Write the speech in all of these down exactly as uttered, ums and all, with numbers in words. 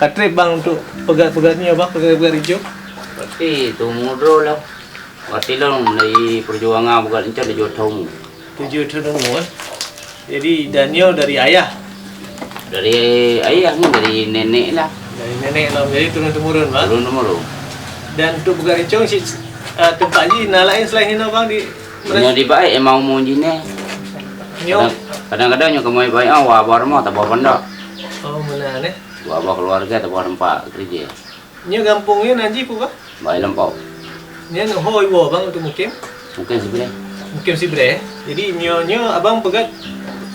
Ka trép bang untuk peugöt-peugöt nyoe bang, peugöt-peugöt rincong? Pasti tumu droe lah. Pasti lom dari perjuangan peugöt rincong tujoh thon. Tujoh thon, eh? Jadi dan nyoe dari ayah? Dari ayah ni, dari nenek lah. Dari nenek lah, jadi turun temurun bang. Turun temurun. Dan untuk peugöt rincong si, ah, teumpat jih na laén selain hino bang di Nyoe di Baét emang umu jih nyoe. Nyoe. Kadang-kadang nyoe keumoe Baét, ah, wa abah rumoh taboh pondok. Oh, meunan eh. Wa abah keluarga taboh teumpat keureuja. Nyoe gampông nyoe nan jih peue bang? Baét Lampôh. Nyoe ho iwoe bang untuk mukim? Mukim Sibreh. Mukim Sibreh. Jadi nyoe, nyoe abang peugöt,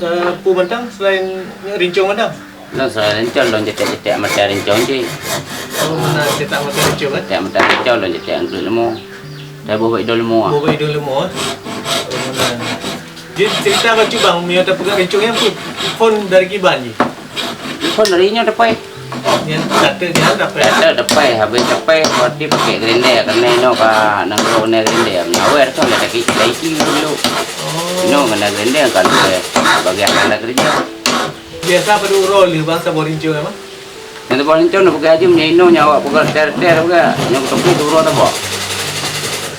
eh, peue mantong selain nyoe rincong mantong? Lôn selain rincong lôn cetek-cetek mata rincong cit. Oh, meunan cetak mata rincong eh? Cetek mata rincong lôn cetek angkreuk leumo. Taboh bak idong leumo ah. Boh bak idong leumo eh? Oh, meunan. Jadi cerita bacut bang, meunyoe tapeugöt rincong nyan phon dari kiban jih? Phon dari nyoe teupée. Nyan kata nyan teupée. Kata teupée, habéh teupée berarti pakai gerendeng, karena inoe ka nanggroe keunan gerendeng. Meunyoe awai kan ada sakit, ada isi dulu. Oh. Inoe keunan gerendeng kan teupée. Bagi akan ada kerja. Biasa padub uroe lheueh bang saboh rincong, bang? Nyang saboh rincong na peugah jeuem nyan inoe nyan awak peugah ter-ter peugah. Nyan beutôi tu uroe saboh.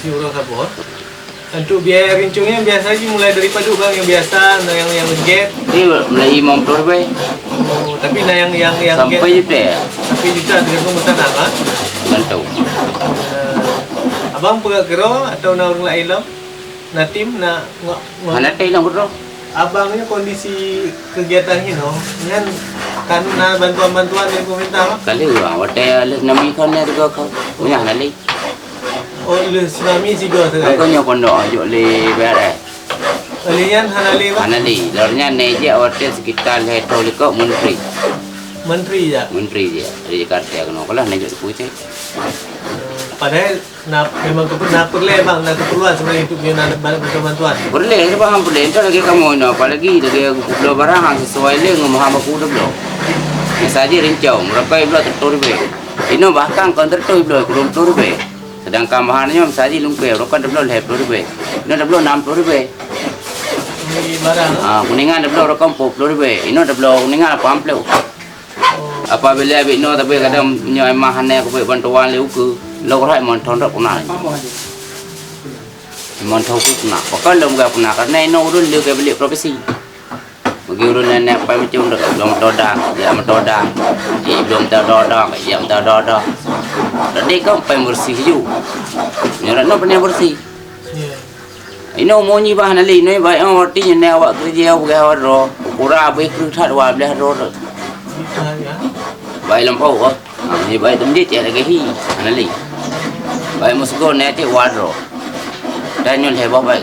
Si uroe saboh. Untuk biaya rincong nyan biasa jih mulai dari padub bang, nyang biasa, na nyang, nyang gét? Iya, mulai limong ploh ribèe. Oh, tapi na nyang, nyang, nyang sampai gét? Juta. Sampai juta tergantung pesanan, bang? Tergantung. Eh, abang peugah keudroe atau na ureueng laén lom? Na tim, na ngo-, ngo-, hana tem lom keudroe. Abang nyoe kondisi kegiatan inoe nyan kan na bantuan-bantuan dari pemerintah, Bang? Ka lheueh, watèe lheueh tsunami kon nyan juga kon. Meunyo hana lé. Oh, lheueh tsunami sigoe sagai. Kon nyoe pondok jok lé B R I. Lheueh nyan hana lé, Bang? Hana lé. Lheueh nyan neujak watèe sekitar lhèe thôn likot menteri. Menteri jak? Menteri jak. Dari Jakarta keunoe. Kalau neujak teupeu cit. Padahai Na, memang keupeue-, na peureulèe, Bang, na keupeurluan seubeunajih untuk nyoe na bantuan-bantuan. Peureulèe, Bang, peureulèe. Entah lagèe kamoe inoe, apalagi lagèe bloe barang han sesuai lé ngon bahan baku tabloe. Misalnya rincong, rukon bloe teupeue ribèe. Inoe bahkan kon teupeue bloe, kureueng ploh ribèe. Sedangkan bahan nyoe misalnya lungkèe, rukon tabloe lhèe ploh ribèe. Inoe tabloe nam ploh ribèe. Ini barang. Ah, kuningan tabloe rukon peuet ploh ribèe. Inoe tabloe kuningan lapan ploh. Apabila bit noe tapi kadang nyoe mah hana kupeubantuan lé ukeue, lôn rhot limong thon rot punah. Limong thon ukeue punah. Pakon lôn peugah punah, karena inoe ureueng lé ka beuliek profesi. Bagi ureueng nenek pai macam dak, lôn meutoda, jak meutoda. Ih, lôn meutoda, jak meutoda. Jadi kan pai bersih ju. Nyoe rot noe pernah bersih. Inoe umu nyoe bah hana lé, inoe baik, oh, roti nyoe awak keureuja, peugah awak droe. Ukuran abéh kreueh that dua belas droe. Baik lampôh, oh. Ha, nyoe baik teumjit cit lagèe hi, hana lé. Baik meusigoe nyoe cit dua droe. Dan nyoe lhèe boh baik.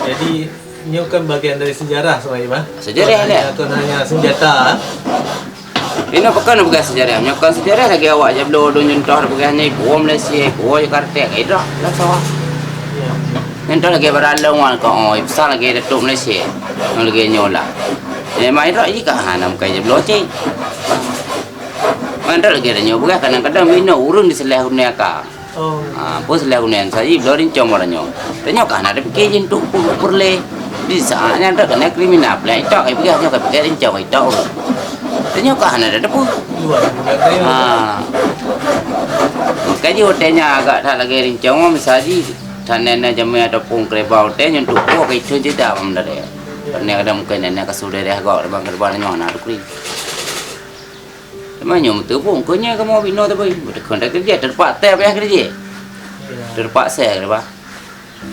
Jadi, nyoe kan bagian dari sejarah sebenarnya, bah. Sejarah, bukan hanya, bukan hanya senjata. Inoe pakon peugah sejarah? Nyoe kon sejarah lagèe awak jak bloe dong contoh peugah nyoe ipuwoe Malaysia, ipuwoe Jakarta, ka idrop lam sawah. Contoh lagèe baralong wan ko, oh, ipasang lagèe Datuk Malaysia. Nyoe lagèe nyoe lah. Memang idrop jih ka hana meukai jak bloe cit. Mantap lagèe tanyoe peugah kadang-kadang inoe ureueng diseuleh guna ka. Oh. Ha, peue seuleh guna saji bloe rincong barang nyoe. Tanyoe ka hana tapike jih untuk pu-, peureulèe. Di saat nyan dak keunan kriminal, peulèe itok, ipeugah nyoe ka pike rincong itok. Tanyoe ka hana tateupeue. Luar biasa. Ha. Maka jih watèe nyan agak that lagèe rincong, misalji, that na jamé ataupun keureuba watèe nyan untuk peue ka ithon cit dak bang dari. Kadang-kadang mungkin na kasur dari agak bang keureuba nyoe hana tukri. Teuma nyoe meuteupông, keu nyan kamoe binoe teubei. Beuteukeun takeureuja, teupaksa payah keureuja. Teupaksa keureuba.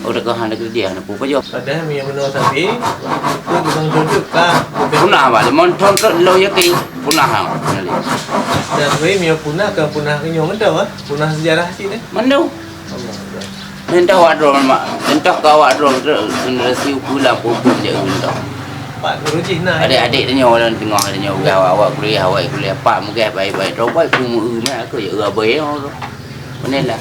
Oh, teuka hana keureuja, hana peue pajoh. Padahai meunyoe meunoe sabe, peue geubang duduk ka. Punah, bah, limong thon trok lôn yakin. Punah, bah, hana lé. Dan wei, meunyoe punah, ka punah keu nyoe mantong, bah. Punah sejarah cit, eh. Mandum. Entah awak droe mak, entah ka awak droe generasi ukeue lam pupuk je entah. Pat guru jih na. Adik-adik tanyoe lam teungoh tanyoe awak, awak kuliah, awak kuliah, pat mugah baik-baik. Droe baik ku meu mak aku ya abai. Mana lah.